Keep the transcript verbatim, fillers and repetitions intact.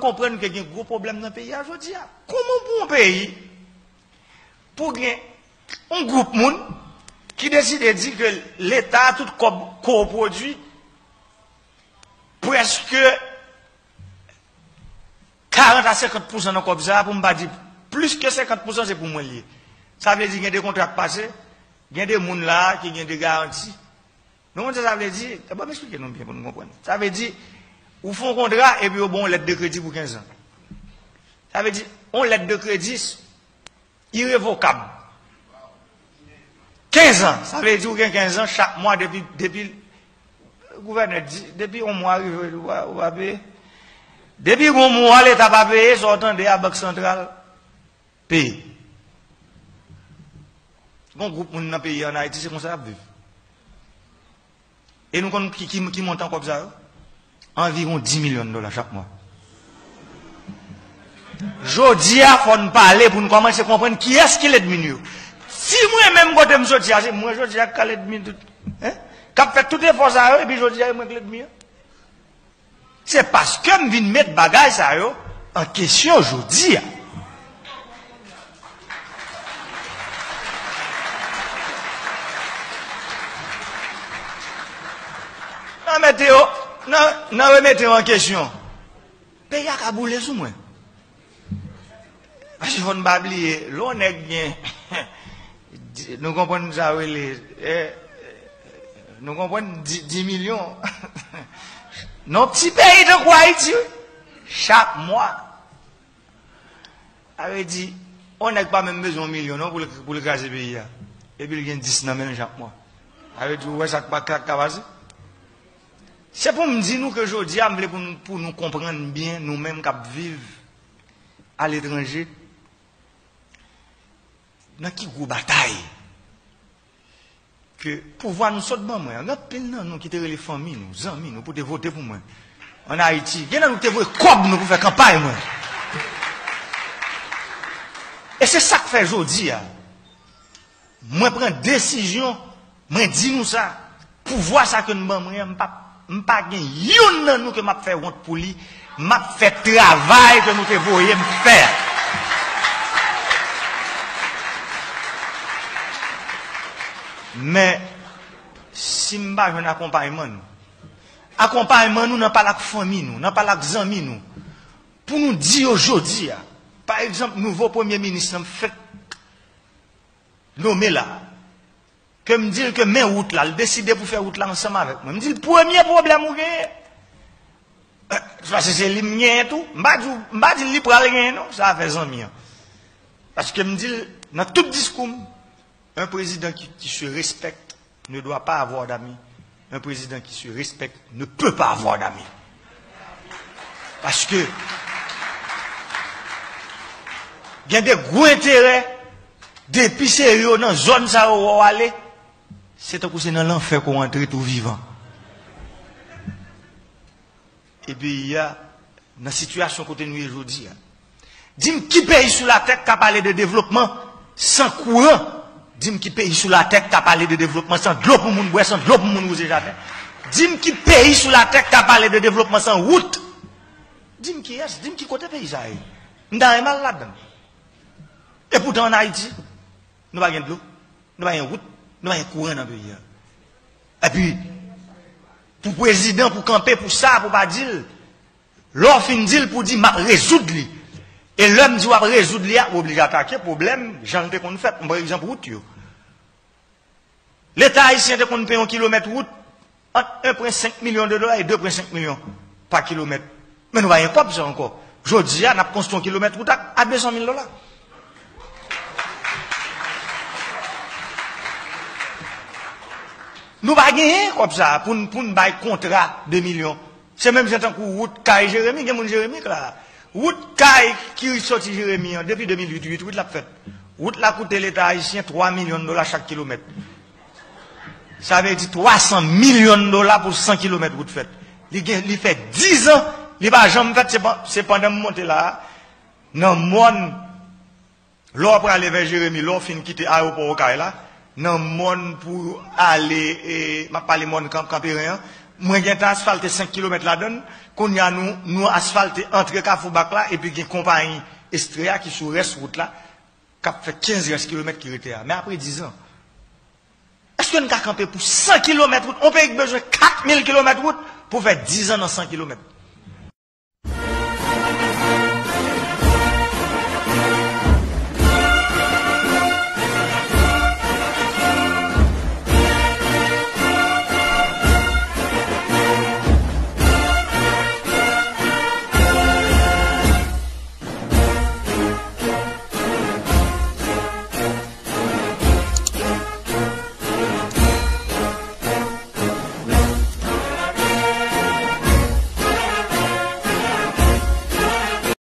konprann ke gen gwo pwoblèm nan peyi a jodi a. Kòman pou yon peyi, pou gen yon gwoup moun ki deside di ke Leta, tout kòb ke w pwodui, prèske karant a senkant pousan nan kòb sa a, pou m pa di plis ke senkant pousan, se pou mwen l ye. Sa vle di gen de kontra k pase, gen de moun la a ki gen de garanti. Nou konn sa sa vle di? Ban m eksplike nou byen pou nou konprann. Sa vle di, ou fè yon kontra epi yo ba w yon lèt de kredi pou kenz an. Sa vle di, yon lèt de kredi irevokab. Kenz an, sa vle di ou gen kenz an, chak mwa depi, depi gouvènè di, depi yon mwa rive, ou pa, ou pa peye. Depi yon mwa Leta pa peye, sa w tande a Bank Santral peye. Gon gwoup moun nan peyi an Ayiti, se konsa y ap viv. E nou konn ki, ki, ki montan kòb sa yo? Anviwon dis milyon dola chak mwa. Jodi a, fò n pale pou n kòmanse konprann kiyès ki lènmi nou yo. Si mwen menm kote m soti a, se mwen jodi a k ka lènmi tout, hein? K ap fè tout efò sa yo, epi jodi a, e mwen k lènmi an. Se paske m vin met bagay sa yo an kesyon jodi a. Nan mete yo, nan, nan remete yo an kesyon. Peyi a ka boule sou mwen. Paske fò n pa bliye, lè yon nèg gen, nou konprann sa yo rele, eh, nou konprann dis, dis milyon. Nan yon ti peyi tankou Ayiti, wi, chak mwa. Sa vle di, yon nèg pa menm bezwen yon milyon non pou l, pou l kraze peyi a. Epi l gen dis nan men l chak mwa. Sa vle di, ou wè sa k pa, sa k ka pase? Se pou m di nou ke jodi a, m vle pou nou, pou nou konprann byen, nou menm k ap viv aletranje, nan ki gwo batay ke pouvwa nou sot ban mwen an. Gen anpil nan nou ki te rele fanmi nou, zanmi nou, pou te vote pou mwen ann Ayiti. Gen nan nou ki te voye kòb nou pou fè kanpay mwen. E se sa k fè jodi a, mwen pran desizyon, mwen di nou sa, pouvwa sa ke n ban mwen an, m pa, m pa gen youn nan nou ke m ap fè wont pou li, m ap fè travay ke nou te voye m fè a. Men, si m pa jwenn akonpayman nou, akonpayman nou nan pale ak fanmi nou, nan pale ak zanmi nou, pou nou di yo jodi a, pa egzanp, nouvo premye minis lan fèk nome la, ke m di l ke men wout la, l deside pou fè wout la ansanm avèk mwen. M di l, premye pwoblèm ou genyen, eh, se paske se li m genyen tou. M pa di, m pa di l li pral genyen non, sa afè zanmi an. Paske m di l, nan tout diskou m, un président qui, qui se respecte ne doit pas avoir d'amis. Un président qui se respecte ne peut pas avoir d'amis. Paske gen de gwo enterè, depi se yo nan zòn sa yo wè w ale, se tankou se nan lanfè ke w antre tou vivan. E peyi a, nan sitiyasyon kote nou ye jodi a, di m ki peyi sou latè k ka pale de devlopman san kouran? Di m ki peyi sou latè k ka pale de devlopman san dlo pou moun bwè, san dlo pou moun wouze jaden? Di m ki peyi sou latè k ka pale de devlopman san wout? Di m kiyès, di m ki kote peyi sa ye? M ta renmen al ladan l. E poutan ann Ayiti, nou pa gen dlo, nou pa gen wout, nou pa gen kouran nan peyi a. Epi, pou prezidan, pou kanpe, pou sa, pou pa di l, lè w fin di l, pou di, "M ap rezoud li." E lè m di w ap rezoud li a, ou oblije atake pwoblèm, jan l te konn fèt. M pran egzanp wout yo. Leta ayisyen te konn peye yon kilomèt wout ant en pwen senk milyon de dola e de pwen senk milyon pa kilomèt. Men nou pa gen kòb sa ankò. Jodi a, n ap konstwi yon kilomèt wout a, a de san mil dola. Nou pa genyen kòb sa a pou n, pou n bay kontra de milyon. Se menm jan tankou wout kay Jeremi, gen moun Jeremi k la. Wout kay ki soti Jeremi an, depi de mil uit, uit, wout la ap fèt. Wout la koute Leta ayisyen twa milyon dola chak kilomèt. Sa vle di twa san milyon dola pou san kilomèt wout fèt. Li gen, li fè diz an, li pa janm fèt, se pa, se pandan m monte la a, nan mòn, lè w prale vè Jeremi, lè w fin kite ayewopò Okay la, nan mòn pou ale, e, m ap pale mòn Kan-, Kanperen an, Mwen gentan asfalte senk kilomèt ladan l. Kounye a nou, nou asfalte antre Kafou Bak la, epi gen konpayi Estrella ki sou rès wout la, k ap fè kenz rès kilomèt ki rete a. Men apre diz an, èske n ka kanpe pou san kilomèt wout? On peyi ki bezwen kat mil kilomèt wout pou fè diz an nan san kilomèt.